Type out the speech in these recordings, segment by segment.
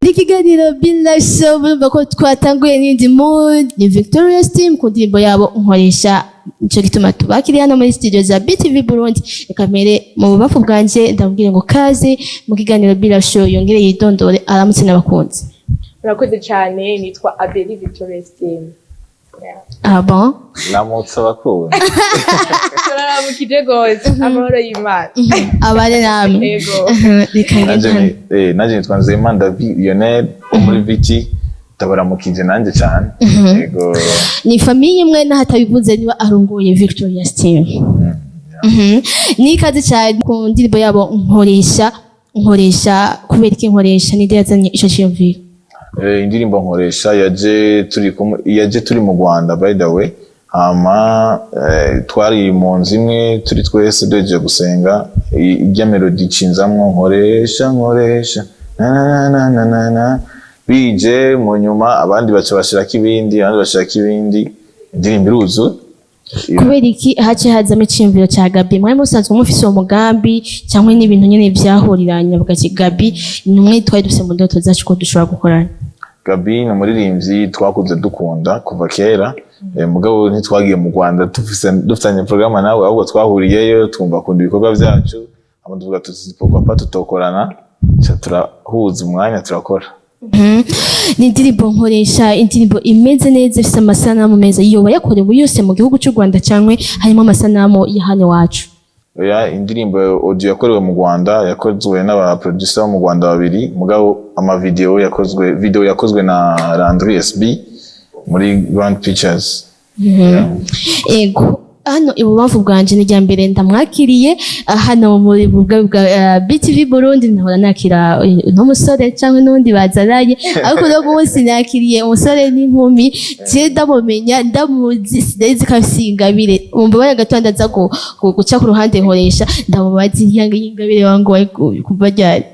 Ikiganiro Be Live Show, murumva ko twatanguye n'indi mood. Ni Victorious Team ku ndirimbo yabo "Nkoresha". Nico gituma tubakiriye hano muri studio za BTV Burundi. Reka mpere mu bubafu bwanje, ndabwire ngo kaze mu kiganiro Be Live Show, yongere yidondore, aramutse n'abakunzi. Murakoze cyane, nitwa Abeli, Victorious Team. Yeah. Ah bon. Ramutse abakunzi. Turaramukije gose, amahoro y'Imana. Abane namwe. Yego. Reka ngende Nanje hano. Nanje nitwa Nzeyimana David Lionel wo muri VT, ndabaramukije nanjye cyane. Yego. Ni famille imwe n'ahatabivuze, niba arongoye Victorious Team. Ni ikaze cyane ku ndirimbo yabo "Nkoresha". "Nkoresha", kubera iki "Nkoresha"? Ninde yazanye ico ciyumviro? Indirimbo "Nkoresha" yaje turi kumwe, yaje turi mu Rwanda, by the way. Hama twari mu nzu imwe turi twese, duhejeje gusenga, irya melody icinzamwo "nkoresha, nkoresha na na na na na na", bije mu nyuma abandi baca bashirako ibindi, abandi bashirako ibindi, indirimbo iruzuye. Kubera iki hace hazamo iciyumviro ca Gabi? Mwari musanzwe mufise uwo mugambi, cyangwa n'ibintu nyene vyahuriranye, bavuga ati Gabi ni umwe twari dufise mu ndoto zacu ko dushobora gukorana? Gabi ni umuririmbyi twakuze dukunda kuva kera, mugabo ntitwagiye mu Rwanda dufitanye programme nawe, ahubwo twahuriyeyo twumva akunda ibikorwa byacu, hama tuvuga tuti pourquoi pas tutokorana, ca turahuza umwanya turakora. Ni indirimbo "Nkoresha", indirimbo imeze neza, ifise amasanamu meza. Yoba yakorewe yose mu gihugu cy'u Rwanda, cyangwa harimo amasanamu ya hano iwacu? Oya, indirimbo audio yakorewe mu Rwanda, yakozwe n'aba producer bo mu Rwanda babiri, mugabo ama video yakozwe, video yakozwe na Landry SB muri Grand Pictures. Ego, hano ibubamfu bwanje ni irya mbere ndamwakiriye, hano muri bwa bwa BTV Burundi. Nahora nakira n'umusore cyangwa n'undi bazanaye, ariko uno munsi nakiriye umusore n'inkumi. Je ndamumenya, ndamuzi, sinari ko afise ingabire. Mumbabarire gato, ndaza guca ku ruhande. "Nkoresha", ndamubaza ingabire wangu wari kuva ryari?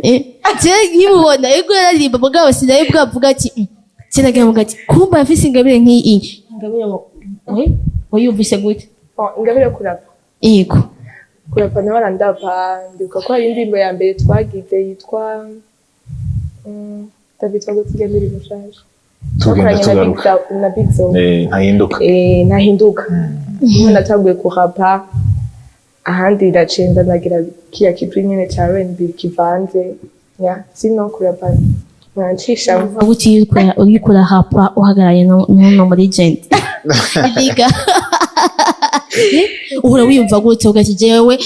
Je nkimubona, ego yararirimba, mugabo sinari bwavuga ati Je nagira ngo ati kumba afise ingabire nk'iyi. Ingabire ngo wayumvise gute? Bon, ingabire yo kurapa. Yego. Kurapa nawe arandapa. Ndibuka ko hari indirimbo ya mbere twagize yitwa David, gute iyo ndirimbo nshaje? Tugenda Twakoranye na Big tugaruka. Na Big Zo. "Ntahinduka". "Ntahinduka" niho natanguye kurapa, ahandi ndaciye ndanagira kiya kijwi nyene ca R&B kivanze ya sino kurapa mwancishamo. Uvuga uti uriko urahapa uhagarariye n'uno muri legend liga, uhora wiyumva gute? Ugati jewe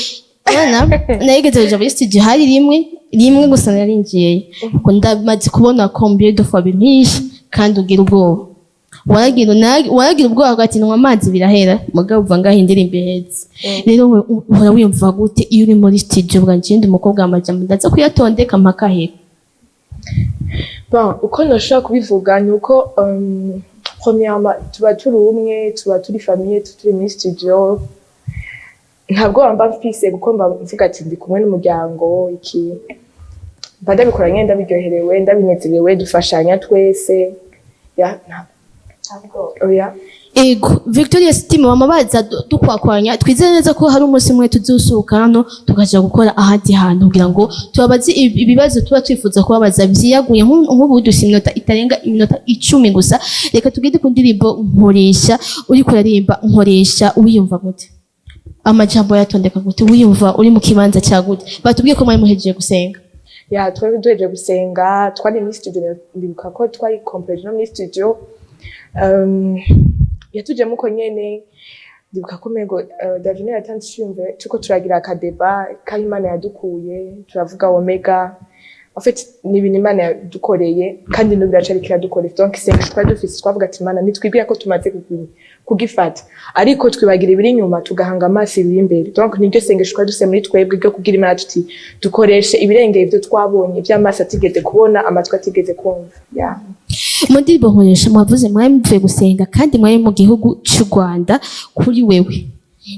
bana narigeze kuja muri studio, hari rimwe rimwe gusa narinjiyeyo, kuko ndamaze kubona combien de fois bimpisha kandi ugira ubwoba, waragira ubwoba ugati nywa amazi birahera, mugabo uva ngaho indirimbo iheze. Rero we uhora wiyumva gute iyo uri muri studio, bwa njye ndi umukobwa, amajambo ndaza kuyatondeka mpaka hera? Bon, uko noshobora kubivuga ni uko premièrement tuba turi umwe, tuba turi famille, turi muri studio, ntabwo mba mfise, kuko mba mvuga ati ndi kumwe n'umuryango. Iki mba ndabikora nyene ndabiryoherewe, ndabinezerewe, dufashanya twese ya ntabwo oya. Ego, Victoria Team bama baza dukwakwanya. Twizere neza ko hari umunsi umwe tuzosohoka hano tukaja gukora ahandi hantu kugira ngo tubabaze ibibazo tuba twifuza kubabaza vyiyaguye. Nk'ubu dufise iminota itarenga iminota 10 gusa. Reka tugende ku ndirimbo "Nkoresha". Uriko uraririmba "Nkoresha", wiyumva gute? Amajambo yatondeka gute? Wiyumva uri mu kibanza cya gute? Batubwiye ko mwari muhejeje gusenga. Ya, twari duhejeje gusenga, twari muri studio. Ndibuka ko twari complet no muri studio, yatujemo uko nyene. Ndibuka ko umengo Davine yatanze iciyumviro turiko turagira akadeba kaho Imana yadukuye, turavuga omega. En fait, ni ibintu Imana yadukoreye kandi n'ubu iracariko iradukorera. Donc isengesho twari dufise, twavuga ati Imana ntitwibwira ko tumaze kugifata, ariko twibagira ibiri inyuma tugahanga amaso ibiri imbere. Donc niryo sengesho twari dufise muri twebwe ryo kubwira Imana tuti dukoreshe ibirengeye ivyo twabonye, ivy'amaso atigeze kubona, amatwi atigeze kumva, yeah. Mu ndirimbo "Nkoresha", mwavuze mwari muvuye gusenga kandi mwari mu gihugu cy'u Rwanda. Kuri wewe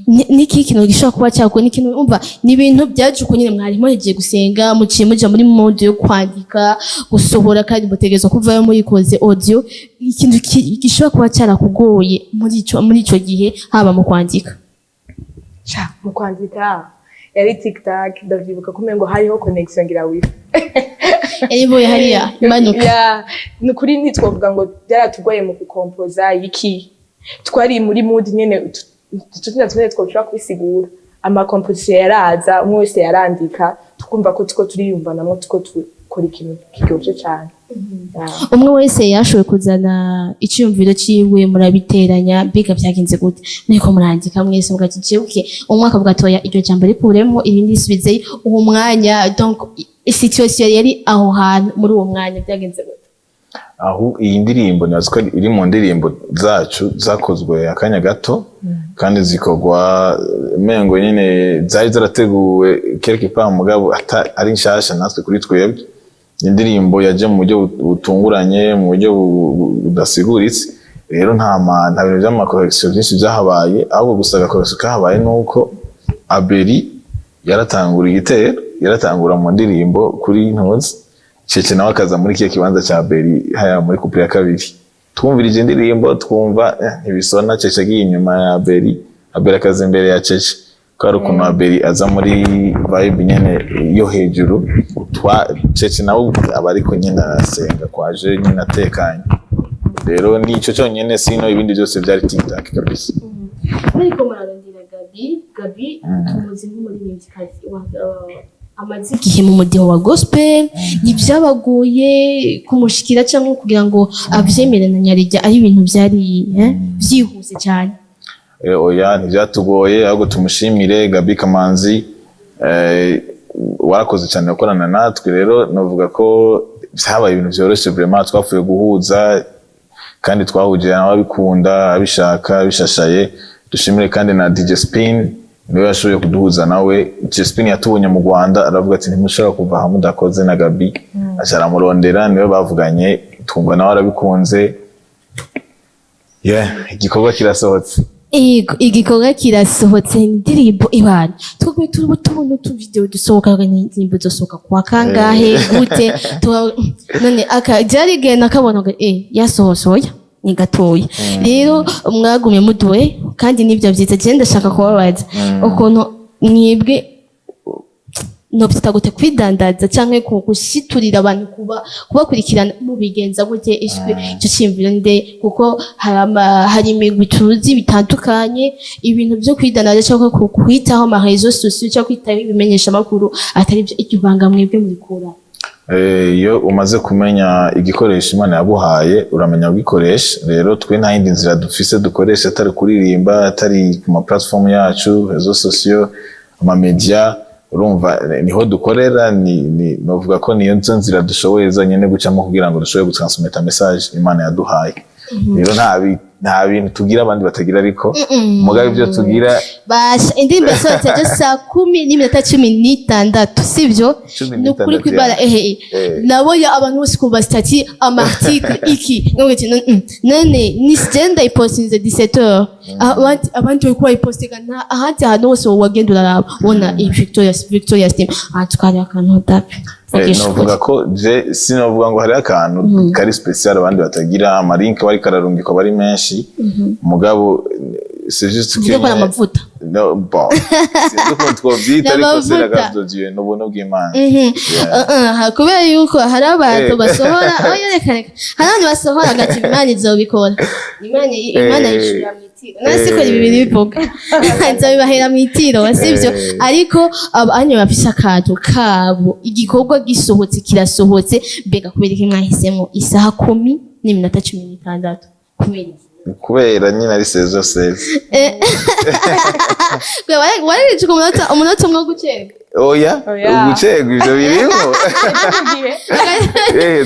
niki kintu gishobora kuba cyakuwe? Ni ikintu umva, ni ibintu byaje uko nyine, mwari muhejeje gusenga, muciye muja muri mode yo kwandika, gusohora, kandi mutegerezwa kuvayo muyikoze audio. Ikintu gishobora kuba cyarakugoye muri ico gihe, haba mu kwandika? Sha, mu kwandika yari tic tac. Ndavyibuka ko umengo hariho connection ngira wifi. Yari ivuye hariya imanuka. Ya, ni ukuri ntitwovuga ngo byaratugoye mu gukompoza iki. Twari muri mood nyene tutina tumwe twoshobora kubisigura. Ama composition yaraza, umwe wese yarandika, tukumva ko tuko turiyumvanamwo, tuko tukora ikintu kiryoshe cane. Ya. Umwe wese yashoboye kuzana icyumviro ciwe, murabiteranya. Mbega byagenze gute muriko murandika mwese mugati jewe umwe akavuga ati: "Oya, iryo jambo rikuremo, irindi risubizeyo"? Uwo mwanya, donc situation yari aho hantu muri uwo mwanya, byagenze gute? Aho iyi ndirimbo nibaza ko iri mu ndirimbo zacu zakozwe akanya gato kandi zikorwa mengo nyine zari zarateguwe quelque part, mugabo ari nshasha natwe kuri twebwe. Indirimbo yaje mu buryo butunguranye, mu buryo budasiguritse. Rero nta bintu vy'ama correction byinshi byahabaye, ahubwo gusa aga correction kahabaye nuko Abeli yaratangura igitero, yaratangura mu ndirimbo kuri ntuzi, Cece nawe akaza muri kiya kibanza cya Beri haya muri couplet ya kabiri. Twumvirije indirimbo, twumva ntibisona. Cece agiye inyuma ya Beri, Abeli akaza imbere ya Cece, ko hari ukuntu Abeli aza muri vibe nyene yo hejuru, twa Cece nawe aba ariko nyene arasenga kwaje nyene atekanye. Rero nico cyonyene, sino ibindi byose byari tic-tac kabisa. Muriko murarondera Gabi, Gabi tumuzi nk'umuririmvyikazi amaze igihe mu mudiho wa gospel. Ntibyabagoye kumushikira cyangwa kugira ngo avyemere, na nyarijya ari ibintu byari vyihuse cyane? Oya, ntibyatugoye, ahubwo tumushimire Gabi Kamanzi, warakoze cyane gukorana natwe. Rero navuga ko byabaye ibintu byoroshye vraiment. Twapfuye guhuza kandi twahuje nawe abikunda, abishaka, abishashaye. Dushimire kandi na DJ Spin, niwe yashoboye kuduhuza nawe. DJ Spin yatubonye mu Rwanda, aravuga ati: "Ntimushobora kuva hamwe mudakoze na Gabi." Aca aramurondera, niwe bavuganye, twumva nawe arabikunze. Yeah, igikorwa kirasohotse. Ego, igikorwa kirasohotse, indirimbo ibana twebwe tuba tubona utuvideo dusohoka, indirimbo dusohoka kwa kangahe gute? None aka byari igihe nakabona ngo yasohotse, oya, ni gatoya. Rero mwagumye muduwe kandi nibyo byiza. Je ndashaka kubabaza ukuntu mwebwe nobyita gute, kwidandaza cyangwa gushiturira abantu kuba kubakurikirana, mubigenza gute? Ishwe icyo cyiyumviro nde? Kuko hari imigwi tuzi bitandukanye, ibintu byo kwidandaza cyangwa kwitaho ama réseaux sociaux cyangwa kwitaho ibimenyesha amakuru atari byo. Iryo banga mwebwe murikura? Iyo umaze kumenya igikoresho Imana yaguhaye, uramenya kugikoresha. Rero twe nta yindi nzira dufise dukoresha atari kuririmba, atari ku ma platform yacu, réseaux sociaux, ama media. Urumva niho dukorera. Ni novuga ko niyo nzo nzira dushoboye zonyine gucamo kugira ngo dushobore gutransmeta message Imana yaduhaye. Rero nta bintu tugira abandi batagira, ariko mugabe ibyo tugira Basha, indirimbo yasohotse ejo saa 10:16, sibyo? Cumi Ni ukuri n'itandatu, kwibara ya. Ehe. Nabonye abantu bose ku statuts, ama article, iki. None none ni je ndayipostinze 17h, abandi bariko bayipostinga nta ahandi hantu hose wagenda uraraba ubona iyi Victoria Steam, aha twari akantu dapi. Novuga ko je sinovuga ngo hariho akantu kari special abandi batagira. Ama link bari kararungikwa bari menshi, mugabo c'est juste que Tuvuge ko ari amavuta. No, bon, sinzi ukuntu twovyita, ariko c'est la N'amavuta. grâce de Dieu, ni ubuntu bw'Imana. Yeah. Kubera yuko hari abantu basohora, oya, reka reka, hari abantu basohora agati Imana izobikora, Imana yishura mu itiro. None siko ibi bivuga, nzobibahera mu itiro, sivyo? Ariko abanyu bafise akantu kabo, igikorwa gisohotse kirasohotse. Mbega kubera iki mwahisemo isaha 10:16? Kubera iki? Kubera nyine ari saison 16. Warereje ku umunota umwe wo gucerwa. Oya. Oya. Ugucegwa ivyo birimo.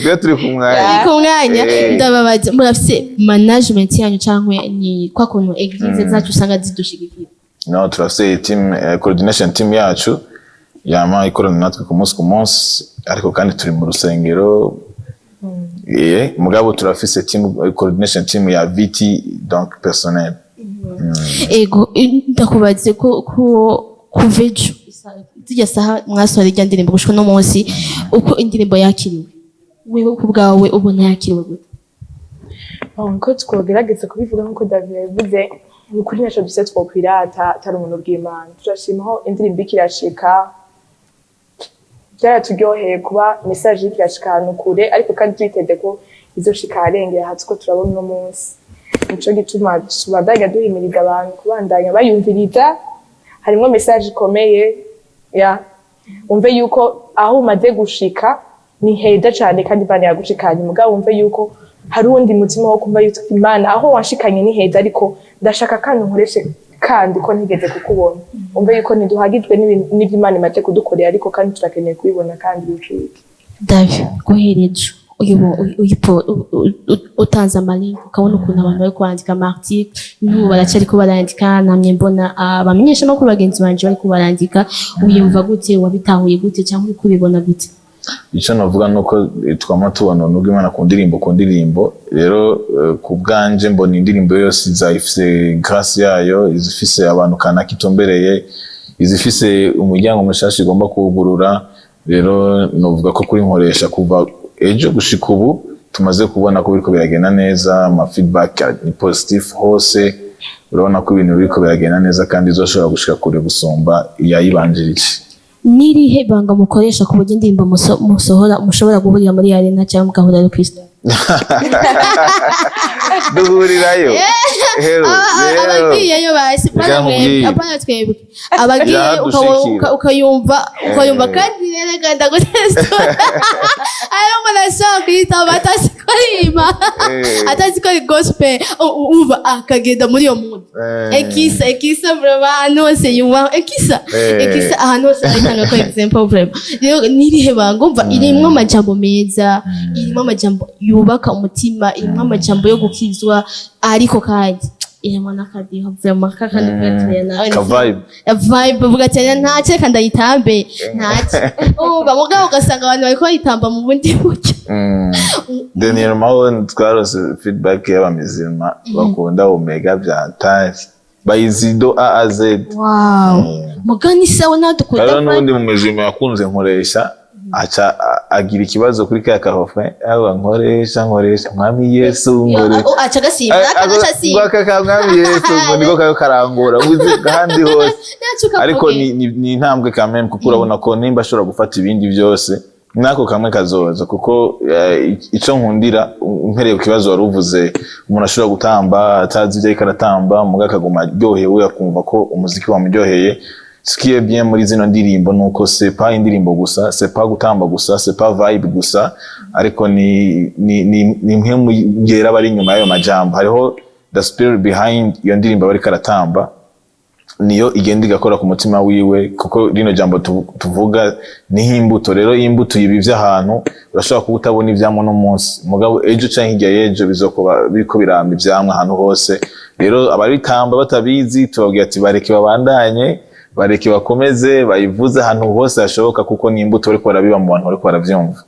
Twe turi ku mwanya. Ku mwanya. Ndababaza, murafise management yanyu cyangwa ni kwa kuntu église zacu usanga zidushigikira? No, turafise team, coordination team yacu yama ikorana natwe ku munsi ku munsi, ariko kandi turi mu rusengero. Mugabo turafise team, coordination team ya VT, donc personnel. Ego, ndakubaze ko kuva ejo zirya saha mwasohora irya ndirimbo gushika uno munsi, uko indirimbo yakiriwe, wewe ku bwawe ubona yakiriwe gute? Ko twogerageza kubivuga nk'uko David yabivuze, ni ukuri ntacyo dufise twokwirata atari ubuntu bw'Imana. Turashima aho indirimbo iriko irashika. Byaraturyoheye kuba message iriko irashika ahantu kure, ariko kandi twiteze ko izoshika aharengeye aha tuko turabona uno munsi. Nico gituma tubandanya duhimiriza abantu kubandanya bayumviriza. Harimwo message ikomeye ya wumve yuko aho umaze gushika ni heza cane kandi Imana yagushikanye, mugabo wumve yuko hari uwundi mutima wo kumva yuko Imana aho wanshikanye ni heza, ariko ndashaka kandi nkoreshe kandi ko ntigeze kukubona. Wumve yuko ntiduhagijwe n'ivyo Imana imaze kudukorera, ariko kandi turakeneye kubibona kandi bicike. David, guhera ejo utanze ama link, ukabona ukuntu abantu bari kwandika ama article, n'ubu baracyariko barandika, namye mbona abamenyeshamakuru bagenzi banje bariko barandika, wiyumva gute? Wabitahuye gute cyangwa uriko ubibona gute? Icyo navuga ni uko twama tubona nubwo Imana ku ndirimbo ku ndirimbo. Rero ku bwanje mbona indirimbo yose iza ifise grâce yayo, iza ifise abantu kanaka itumbereye, iza ifise umuryango mushasha igomba kuwugurura. Rero novuga ko kuri Nkoresha, kuva ejo gushika ubu, tumaze kubona ko biriko biragenda neza. Ama feedback ni positif hose. Urabona ko ibintu biriko biragenda neza kandi izoshobora gushika kure gusumba iyayibanjirije. N'irihe banga mukoresha ku buryo indirimbo musohora mushobora guhurira muri arena cyangwa mugahurira kuri stade? Duhurirayo. Hewe, rero. Abagiyeyo basi Reka pana mwebwe, nkubwire. apana twebwe abagiye. Biradushikira. Ukayumva ukayumva. Kandi rero ganda gutestora ayo umuntu ashobora kuyitaba atazi ko ari atazi ko ari gospel, umva akagenda muri iyo mood. Ekisa, ekisa vraiment, ahantu hose yumva ekisa. Ekisa ahantu hose ayitanga ko example vraiment. Rero nirihe banga? Umva, irimwo amajambo meza, irimo amajambo yubaka umutima, irimo amajambo yo gukizwa, ariko kandi irimo n'akadiho vraiment kakandi kugatira nawe. Ka vibe. Vibe, uvuga ati ntacyo, reka ndayitambe ntacyo. Umva, mugabo ugasanga abantu bariko bayitamba mu bundi buryo. Dernièrement twarose feedback y'abamizirima bakunda Omega bya tari bayizi de A à Z. Wow, mugani sawa, nawe dukunda. Hariho n'ubundi mu mizirima yakunze Nkoresha, aca agira ikibazo kuri ka kahofe avuga: "Nkoresha, nkoresha Mwami Yesu, nkoresha." Oh, aca agasimba aka gaca asimba. Aka ka Mwami Yesu ngo niko kayo karangora uzi ahandi hose. Naco kavuge. Ariko ni intambwe quand même, kuko urabona ko nimba ashobora gufata ibindi byose, nako kamwe kazoza, kuko ico nkundira, mpereye ku kibazo wari uvuze, umuntu ashobora gutamba atazi ibyo ariko aratamba, muga akaguma aryohewe, akumva ko umuziki wamuryoheye. Ce qui est bien muri zino ndirimbo nuko c'est pas indirimbo gusa, c'est pas gutamba gusa, c'est pas vibe gusa, ariko ni imwe mu yera bari inyuma y'ayo majambo. Hariho the spirit behind iyo ndirimbo bariko aratamba, niyo igenda igakora ku mutima wiwe, kuko rino jambo tuvuga ni nk'imbuto. Rero iyo imbuto yibivye ahantu, urashobora kuba utabona ivyamwa uno munsi, mugabo ejo canke hirya y'ejo bizokuba biriko birama ivyamwa ahantu hose. Rero ababitamba batabizi, tubabwira ati bareke babandanye, bareke bakomeze bayivuze ahantu hose hashoboka, kuko ni imbuto bariko barabiba mu bantu bariko baravyumva.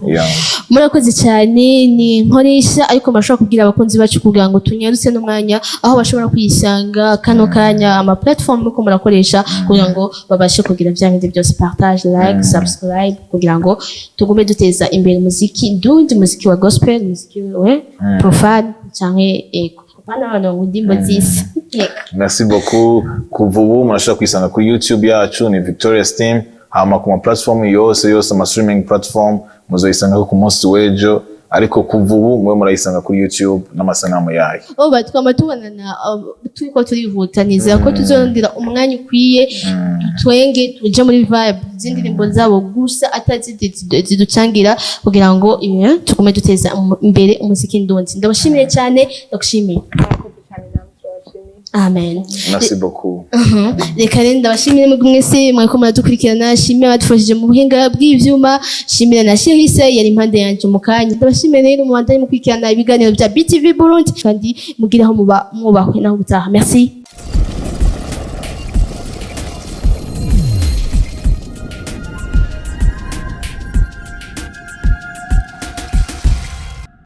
Yeah. Murakoze cyane. Ni Nkoresha, ariko murashobora kubwira abakunzi bacu kugira ngo tunyarutse n'umwanya, aho bashobora kuyisanga kano kanya, ama platform muko murakoresha kugira ngo babashe kugira bya bindi byose, partage, like, subscribe, kugira ngo tugume duteza imbere umuziki ndundi, umuziki wa gospel, umuziki we profane canke ego, apana abantu ngo indirimbo z'isi. Yego. Merci beaucoup. Kuva ubu murashobora kuyisanga kuri YouTube yacu, ni Victorious Team, hama ku ma platform yose yose, ama streaming platform, muzoyisangako ku munsi w'ejo, ariko kuva ubu mube murayisanga kuri YouTube n'amasanamu yayo. Oba twama tubonana, turiko turihuta, nizera ko tuzongera umwanya ukwiye, twenge tuje muri vibe z'indirimbo zabo gusa, atazindi ziducangira, kugira ngo tugume duteza imbere umuziki ndundi. Ndabashimiye cyane, ndagushimiye. Murakoze cyane, namwe turabashimiye. Amen. Merci beaucoup. Reka rero ndabashimire mwebwe mwese mwariko muradukurikirana, shimire abadufashije mu buhinga bw'ivyuma, shimire na Sherise yari impande yanje mu kanya. Ndabashimiye rero, mubandanye mukurikirana ibiganiro bya BTV Burundi, kandi mugire aho muba mwubahwe. Naho ubutaha, merci.